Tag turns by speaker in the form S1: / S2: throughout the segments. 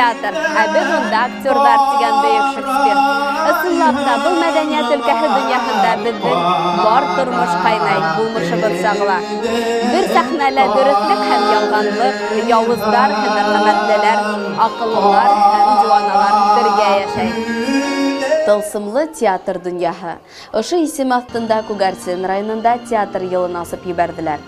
S1: театр, ә беҙ унда актерҙар, тигән бөйөк Шекспир. Ысынлап та, был мәҙәниәт өлкәһе донъяһында беҙҙең бар тормош ҡайнай, булмышыбыҙ сағыла. Бер сәхнәлә дөрөҫлөк һәм ялғанлыҡ, яуыздар һәм мәрхәмәтлеләр, аҡыллылар һәм диуаналар бергә йәшәй. Тылсымлы театр донъяһы. Ошо исем аҫтында Күгәрсен районында театр йылын асып ебәрҙеләр.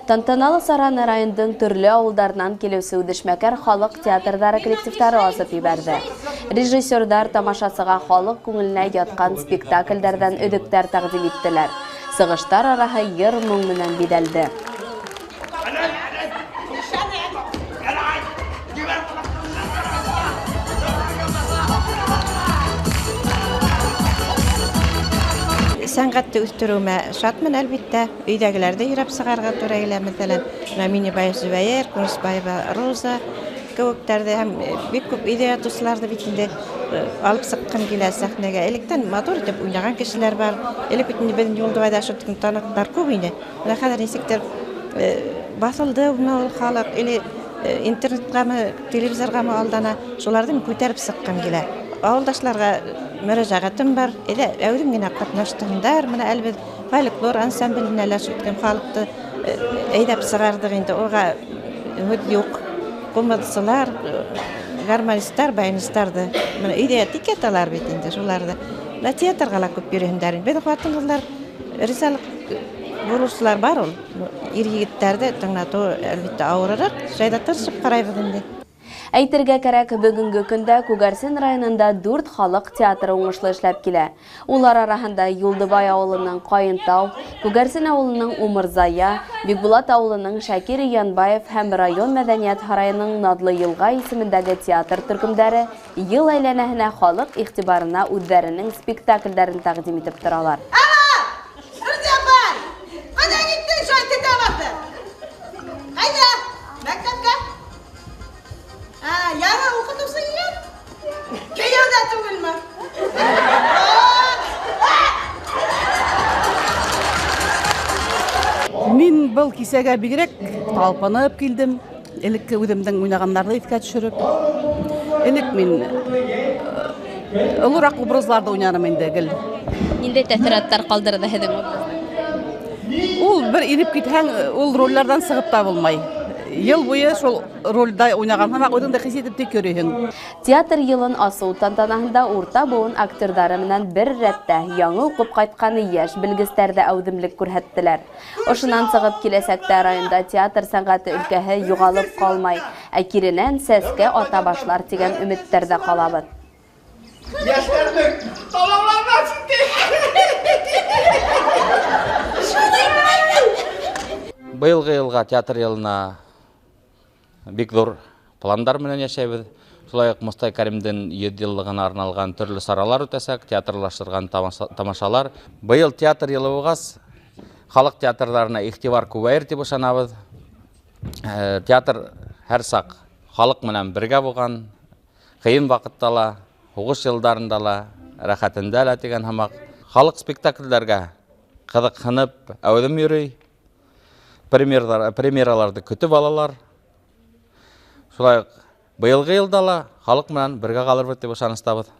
S1: Тантаналы сараны райондың төрлө ауылдарынан килеүсе үҙешмәкәр халыҡ театрҙары коллективтары асып ебәрҙе. Режиссерҙар тамашасыға халыҡ күңеленә ятҡан спектаклдәрҙән өҙөктәр тәҡдим иттеләр. Сығыштар араһы йыр-моң менән биҙәлде.
S2: Сәнғәтте үҫтереүемә шатмын, әлбиттә. Өйҙәгеләрҙе өйрәп сығарға тура килә, мәҫәлән, Минибаев Зөбәйер, Ҡунысбаева Роза кеүектәрҙе һәм бик күп өйҙә ятыусыларҙы бит инде алып сыҡҡым килә сәхнәгә. Электән матур итеп уйнаған кешеләр бар. Элек бит инде беҙҙең Юлдыбайҙа шул тиклем таныҡтар күп ине. Бына хәҙер нисектер баҫылды бына ул халыҡ, или интернетҡамы, телевизорғамы алдана, шуларҙы мин күтәреп сыҡҡым килә. Ауылдашларға мөрәжәғәтем бар. Әйҙә, әүҙем генә ҡатнаштыңдар. Бына әле беҙ фольклор ансамбленә лә шул тиклем халыҡты әйҙәп сығарҙыҡ инде. Уға һүҙ юҡ. Ҡумыҙсылар, гармонистар, баянистарҙы бына өйҙә тик яталар бит инде шуларҙы. Бына театрға ла күп йөрөһөндәр. Беҙ ҡатын-ҡыҙҙар ризалыҡ булыусылар бар ул. Ир егеттәрҙе тыңлатыу әлбиттә ауырыраҡ. Шулай ҙа тырышып ҡарайбыҙ инде.
S1: Әйтергә кәрәк, бөгөнгө көндә Күгәрсен районында 4 халыҡ театры уңышлы эшләп килә. Улар араһында Юлдыбай ауылының Ҡайынтау, Күгәрсен ауылының Умырзая, Бикбулат ауылының Шакир Янбаев һәм район мәҙәниәт һарайының Наҙлы Йылға исемендәге театр төркөмдәре йыл әйләнәһенә халыҡ иғтибарына үҙҙәренең спектаклдәрен тәҡдим итеп торалар.
S2: Яңы уҡытыусы килгән. Кейәү ҙә түгелме?
S3: Мин был кисәгә бигерәк талпынып килдем. Элекке үҙемдең уйнағандарҙы иҫкә төшөрөп. Элек мин олораҡ образларҙы уйнаным инде гел.
S1: Ниндәй тәьҫораттар ҡалдырҙы һеҙҙең образ?
S3: Ул бер инеп китһәң, ул ролдәрҙән сығып та булмай. Йыл буйы шул ролдә уйнаған һымаҡ үҙеңде хис итеп тик йөрөйһөң.
S1: Театр йылын асыу тантанаһында урта быуын актерҙары менән бер рәттә яңы уҡып ҡайтҡан йәш белгестәр ҙә әүҙемлек күрһәттеләр. Ошонан сығып киләсәктә районда театр сәнғәте өлкәһе юғалып ҡалмай, ә киренән сәскә ата башлар тигән өмөттәрҙә ҡалабыҙ.
S4: Йәштәрҙең талауларына ситте.
S5: Быйылғы йылға театр йылына бик ҙур пландар менән йәшәйбеҙ. Шулай уҡ Мостай Кәримдең 100 йыллығына арналған төрлө саралар үтәсәк, театрлаштырған тамашалар. Быйыл театр йылы булғас, халыҡ театрҙарына иғтибар күбәйер тип ышанабыҙ. Театр һәр саҡ халыҡ менән бергә булған, ҡыйын ваҡытта ла, һуғыш йылдарында ла, рәхәтендә лә тигән һымаҡ. Халыҡ спектаклдәргә ҡыҙыҡһынып әүҙем йөрөй, премьераларҙы көтөп алалар. Шулай уҡ быйылғы йылда ла халыҡ менән бергә ҡалырбыҙ тип ышаныстабыҙ.